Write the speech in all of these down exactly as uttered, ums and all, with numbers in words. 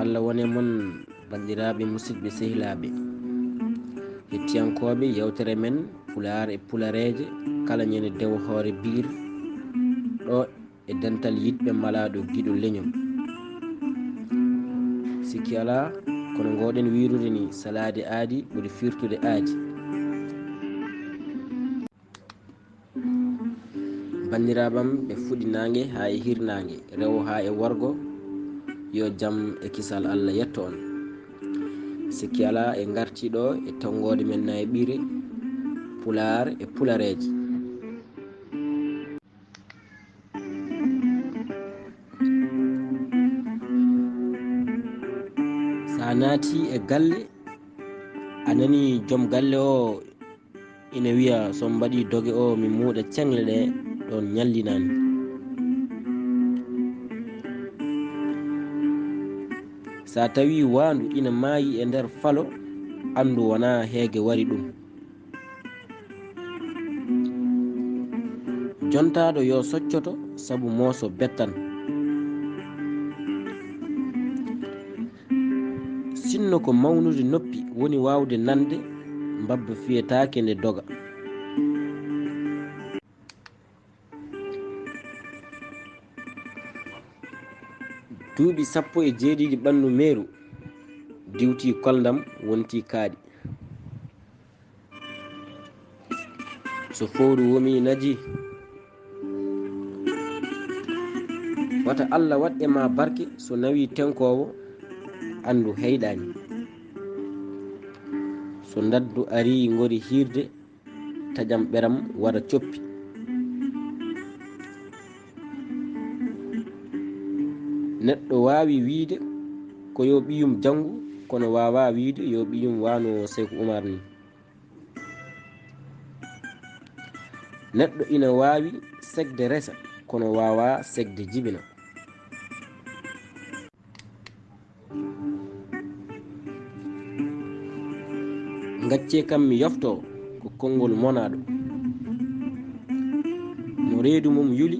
Alla wone mon, banndiraaɓe, musidɓe, sehilaaɓe, hettiyankooɓe yewtere men Pulaar e Pulareeje, kala ñande dewo hoore biir, ɗo e dental yiɗɓe malaaɗo giɗo leñol. Sikki alaa, kono ngoɗen wiirude ni, salaade aadi ɓuri firtude aadi. Banndiraaɓam, ɓe fuɗi naange haa e hirnaange, rewo haa e worgo, yo jam e kisal Alla yetto on. Sikki alaa, e ngarti ɗo e tonngoode men nayeɓire Pulaar e Pulareeje. So a naati e galle, a nani joom galle o ina wiya, "So mi mbaɗi doge o, mi muuɗa ceŋle ɗe, ɗon ñallinani." So a tawi waandu ina maayi e nder falo, anndu wonaa heege wari ɗum. Jontaaɗo yo soccoto, sabu mooso bettan. Sinno ko mawnude noppi woni waawde nande, mbabba fiyetaake nde doga. Duuɓi sappo e jeeɗiɗi ɓannu meeru, diwti koldam, wonti kaaɗi. So fowru womii naji, wata Alla waɗ e ma barke. So nawii tenkoowo, anndu heyɗaani. So ndaddu arii ngori hiirde, taƴam ɓeram wara coppi. Neɗɗo waawi wiide ko yo ɓiyum janngu, kono waawaa wiide yo ɓiyum wano Seyku Umar ni. Neɗɗo ina waawi segde resa, kono waawaa segde jibina. Ngaccee kam mi yoftoo, ko konngol monaaɗo. Mo reedu mum yuli,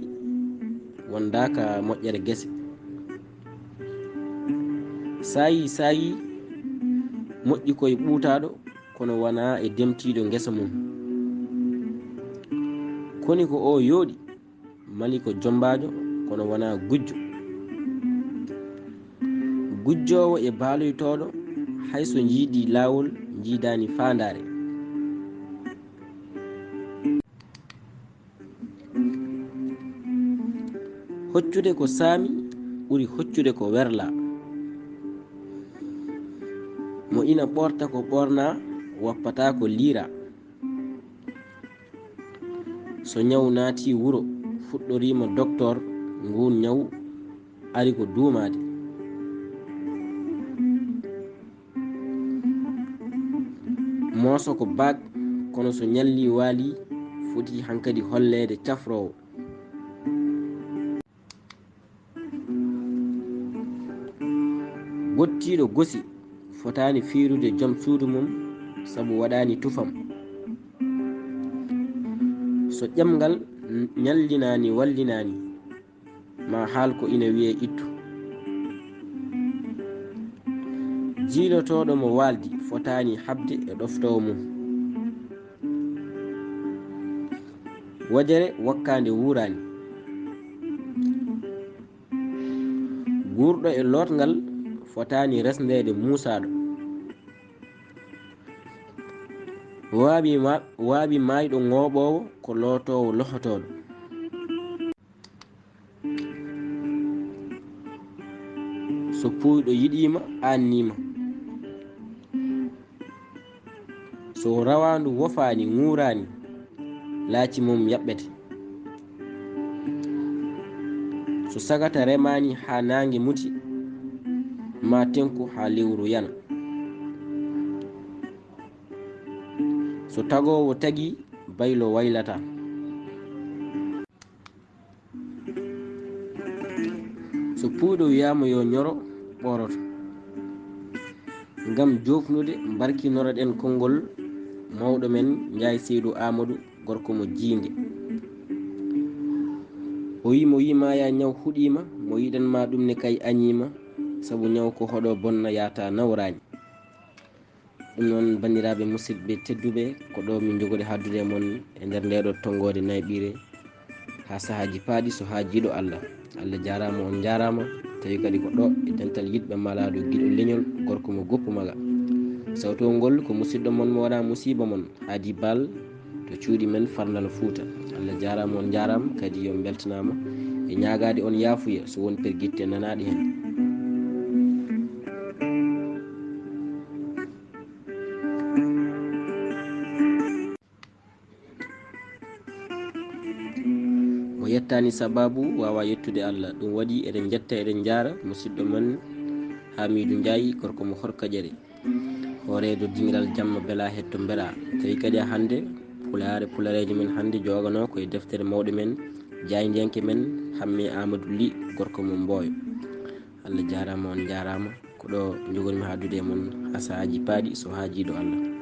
wondaaka moƴƴere gese. Saayi saayi, moƴƴi koye ɓuutaaɗo, kono wonaa e demtiiɗo ngesa mum. Koni ko o yooɗi, mali ko jommbaajo, kono wonaa gujjo. Gujjoowo e baaloytooɗo, hay so njiidi laawol, njiidaani faandaare. Hoccude ko saami ɓuri hoccude ko werlaa. Mo ina ɓoorta ko ɓoornaa, wappataa ko liiraa. So ñaw naatii wuro, fuɗɗoriima doktoor, nguun ñaw ari ko duumaade. Mooso ko baak, kono so ñallii waalii, foti hankadi holleede cafroowo. Bottiiɗo gosi fotaani fiirude joom suudu mum, sabu waɗaani tufam. So ƴemngal ñallinaani, wallinaani, ma haal ko ina wiyee ittu. Jiilotooɗo mo waaldi fotaani haɓde e ɗoftoowo mum. Wojere wakkaande wuuraani. Guurɗo e lootngal fotaani resndeede muusaaɗo. Waawi ma-, waawi maayɗo ŋooɓoowo ko lootoowo lohotooɗo. So puuyɗo yiɗiima, aanniima. So rawaandu wofaani, ŋuuraani, laaci mum yaɓɓete. So sagata remaani haa naange muti, ma teŋku haa lewru yana. So tagoowo tagii, baylo waylataa. So puuyɗo wiyaama yo ñoro, ɓooroto. Ngam joofnude, mbarkinoro-ɗen konngol mawɗo men Njaay Seydu Aamadu, gorko mo Jiinge. O wii mo wii ma yaa ñaw huɗiima, mo yiɗan ma ɗum ne kay añiima. Sabu ñaw ko hoɗo bonna yaata nawraani. Ɗum noon, banndiraaɓe musidɓe tedduɓe, ko ɗo min njogori haaldude e mon e nder ndeeɗo tonngoode nayɓire haa sahaaji paaɗi so haajiiɗo Allah. Allah jaaraama, on njaaraama. Tawi kadi ko ɗo e dental yiɗɓe malaaɗo giɗo leñol, gorko mo goppu maga. Sawto ngol ko musidɗo mon mo waɗa musiiba mon, Haadi Baal, to cuuɗi men Farndal Fuuta. Allah jaaraama, on njaaraama, kadi on mbeltanaama e ñaagaade on yaafuya so won pergitte nanaaɗe heen. Mo yettaani sababu waawa yettude Allah. Ɗum waɗi eɗen njetta, eɗen njaara musidɗo men Haamiidu Njaay, gorko mo Horkaƴere, hooreejo dingiral jamma Bela Hetto Mbela. Tawi kadi hannde pulaare, pulareejo men hannde jooganoo ko e deftere mawɗo men, jaayndiyanke men Hammee Aamadu Lih, gorko mo Mbooyo. Allah jaaraama, on njaaraama. Ko ɗo njogormi haaldude e mon haa sahaaji paaɗi so haajiiɗo Allah.